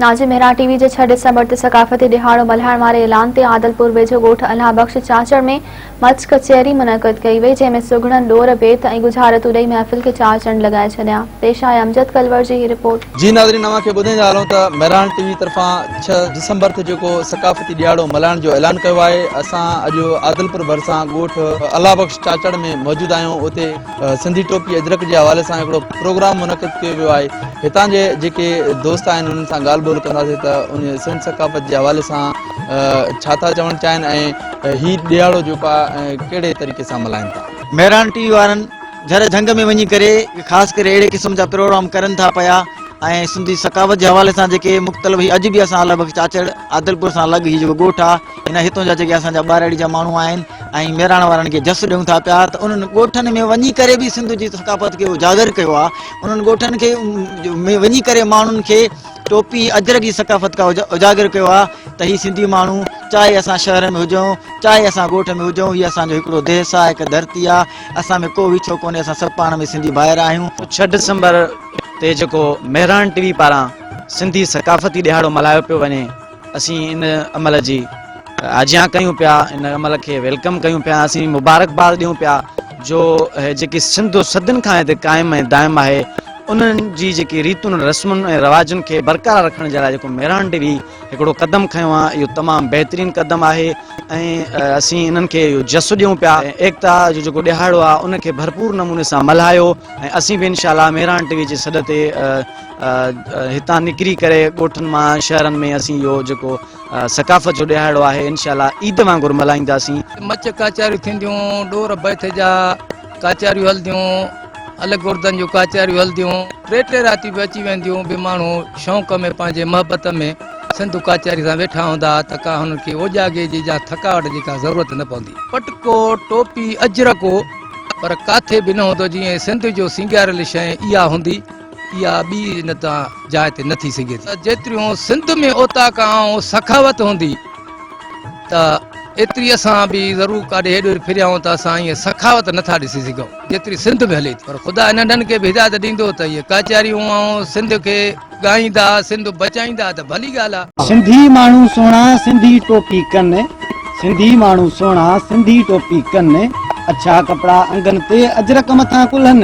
ناظم مهراڻ ٽي وي جي ڇهه ڊسمبر تي ثقافتي ڏهاڙو ملهائڻ واري اعلان تي عادلپور ويجهو ڳوٺ الهه بخش چاچڙ ۾ مچ ڪچهري منعقد ڪئي وئي جنهن ۾ سگهڙن ڏور، بيت ۽ ڳجهارتون ڏئي محفل کي چار چنڊ لڳائي ڇڏيا. پيش آهي امجد ڪلوڙ جي هي رپورٽ. جي ناظرين اوهان کي ٻڌائيندا هلون ته مهراڻ ٽي وي طرفان ڇهه ڊسمبر تي جيڪو ثقافتي ڏهاڙو ملهائڻ جو اعلان ڪيو آهي اسان اڄ عادلپور ڀرسان ڳوٺ الله بخش چاچڙ ۾ موجود آهيون اتي سنڌي ٽوپي اجرڪ جي حوالي سان هڪڙو پروگرام منعقد ڪيو ويو آهي هتان جي جيڪي دوست آهن انهن سان ڳالهه ٻولهه ڪنداسين ته ان سنڌ ثقافت جي حوالي سان ڇا ٿا چوڻ چاهين ۽ هي ڏيهاڙو جيڪو آهي ڪهڙي طريقي سان ملهائين ٿا. مهراڻ ٽي وي وارن جھر جھنگ ۾ وڃي ڪري خاص ڪري اهڙي قسم جا پروگرام ڪرن ٿا پيا ۽ سنڌي ثقافت جي حوالي سان جيڪي مختلف هي اڄ به اسان الله بخش چاچڙ عادلپور سان لڳ هي جيڪو ڳوٺ آ هن هتون جا جيڪي اسان جا ٻهراڙي جا ماڻهو آهن ۽ ميراڻ وارن کي جس ڏيون ٿا پيا ته انهن ڳوٺن ۾ وڃي ڪري به سنڌ جي ثقافت کي اجاگر ڪيو آهي انهن ڳوٺن کي ۾ وڃي ڪري ماڻهن کي ٽوپي اجرڪ جي ثقافت کان اجاگر ڪيو آهي ته هي سنڌي ماڻهو چاهي اسان شهر ۾ هجون چاهي اسان ڳوٺ ۾ هجون هي اسان جو هڪڙو ديس آهي هڪ ڌرتي آهي اسان ۾ ڪو ويڇو ڪونهي اسان سڀ پاڻ ۾ سنڌي ڀائر آهيون. ڇهه ڊسمبر تي جيڪو مهراڻ ٽي وي پاران سنڌي ثقافتي ڏهاڙو ملهايو پيو وڃي اسين ان عمل جي آجيان ڪيون پيا ان عمل کي welcome ڪيون پيا اسين مبارڪباد ڏيون پيا جو جيڪي سنڌ صدين کان هتي قائم ۽ دائم آهي انهن جي جيڪي ريتن رسمن ۽ رواجن کي برقرار رکڻ جي لاء جيڪو مهراڻ ٽي وي هڪڙو قدم کنيو آهي اهو تمام بهترين قدم آهي ۽ اسين انهن کي اهو جس ڏيون پيا ايڪتا جو جيڪو ڏهاڙو آهي ان کي ڀرپور نموني سان ملهايو ۽ اسين به انشاء الله مهراڻ ٽي وي جي سڏ تي هتان نڪري ڪري ڳوٺن مان شهرن ۾ اسين اهو جيڪو ثقافت جو ڏهاڙو آهي انشاء الله عيد وانگر ملهائينداسين. مچ ڪاچاريون ٿينديون، ڏور بيت جا ڪاچاريون هلنديون، الڳ اردن جون ڪاچاريون هلنديون، ٽي ٽي راتيون به اچي وينديون به ماڻهو شوق ۾ پنهنجي محبت ۾ سنڌو ڪاچاري سان ويٺا هوندا ته ڪا هنن کي اوجاڳي جي يا ٿڪاوٽ جي ڪا ضرورت نه پوندي. پٽڪو، ٽوپي، اجرڪو پر ڪاٿي به نه هوندو جيئن سنڌ جو سينگاريل شيء اها هوندي. اها ٻي ان تان جاء تي نه ٿي سگهي ٿي. جيتريون سنڌ ۾ اوطاق ۽ سخاوت هوندي ته ايتري اسان به ضرور ڪاڏي هيڏي هوڏي ڦريائون ته اسان ائين سخاوت نه ٿا ڏسي سگهون جيتري سنڌ ۾ هلي ٿي. پر خدا ننڍن کي به هدايت ڏيندو ته اهي ڪاچاريون ۽ سنڌ کي ڳائيندا سنڌ بچائيندا ته ڀلي ڳالهه آ. سنڌي ماڻهو سهڻا سنڌي ٽوپي ڪن سنڌي ماڻهو سهڻا سنڌي ٽوپي ڪن اڇا ڪپڙا انگن تي اجرڪ مٿان ڪلهن.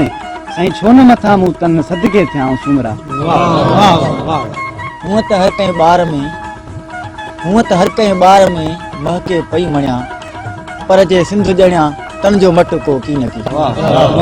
سائين ڇو نه مٿان مون تن صدقي ٿيان آئون سومرا. هونء ته هر ڪنهن ٻار ۾ هونء ته هر ڪنهن ٻار ۾ مهڪي پئي مڻيا پر جي سنڌ ڄڻيا تن جو مٽ ڪو ڪينڪي.